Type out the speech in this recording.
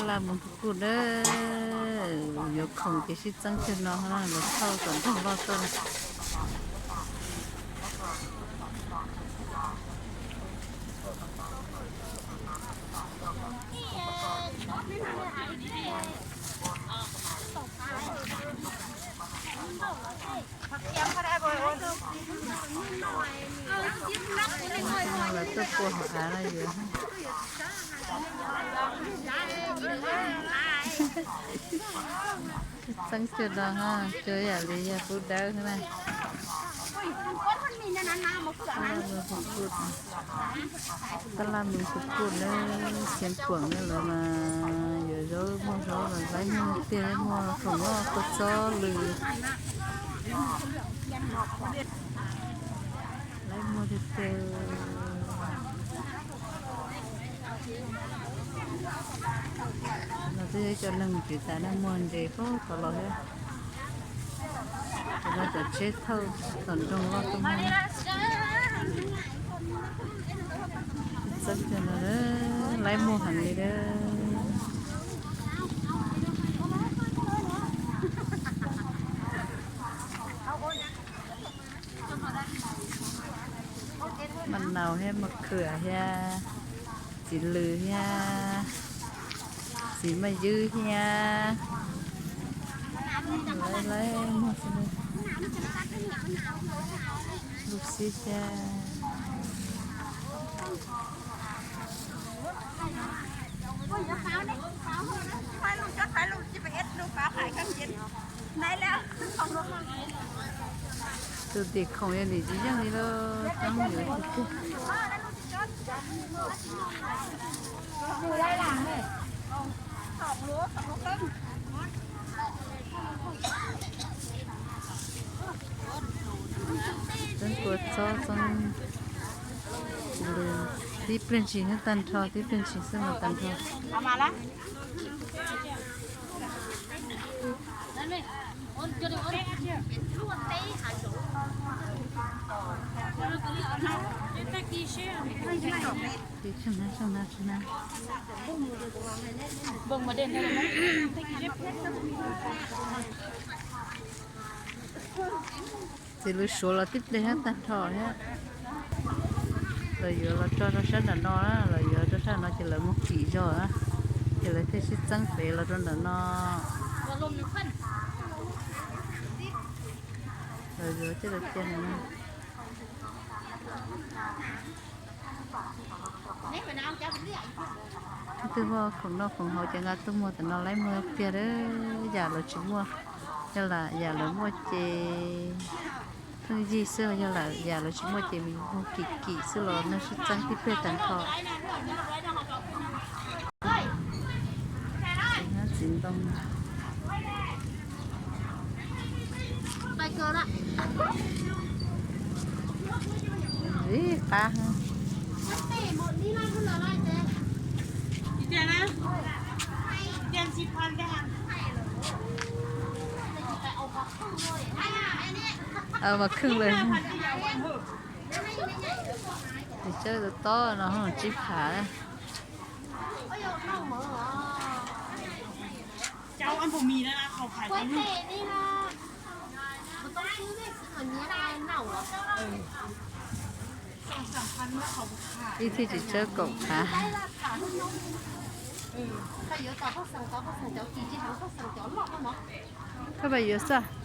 Laj mus kuj dawb, yuav khoom ces sib txeeb kiag no, lawv thauj kom nroog loj tuaj. Lawv tuaj pua hauv av no yuav txeeb kiag no, cua yam li yog kub dawb na. Tab laj mus kuj kuj na, Xeev Khuam na, lawv mas yuav zaub muaj zaub los laib muag tiag, muaj khoom noj kua txob lws. Laib muag tiag tiag. Los twb yog ib co neeg tsev tas na, muag ntses puag tod los thiab. Cov no cov tsheb thauj tom nroog loj tuaj muag. Txeeb kiag no, laib muag heev li na. Mas naus thiab, mas khwm thiab, txiv lws thiab, txiv maj ywb thiab. Laib muag xwb, lub xib thiab. Tus tim khoom yog nim tsis yeej li lauj, coob yuav tiag tiag. Txeeb kua txob, txeeb lws, tib pliag ntshis xwb tag nrho, tib pliag ntshis xwb los tag nrho. Txiv lws suav los tib pliag thiab tag nrho thiab. Lawv yuav los tso rau sab nram no na, lawv yuav tso sab nram no ces lawv mus kim zog na, ces lawv thiaj sib txeeb pem los rau nram no. Lawv yuav coj los cia no. Leej twg muaj khoom noj khoom haus ces nqa tuaj muag tam no, laib muag tiag, yam lawv tsis muaj, yog lam yam lawv muaj ces pheej yig xwb, yog lam yam lawv tsis muaj ces mus kim kim xwb los nws sib txeeb tib pliag tag nrho. Txiv ntoo. Ib qab. Mas khwj lawm. Tus tsawb tob no tsib phav. Ib thiaj tsis tsawb kaum phav. Koj pab yuav xwb.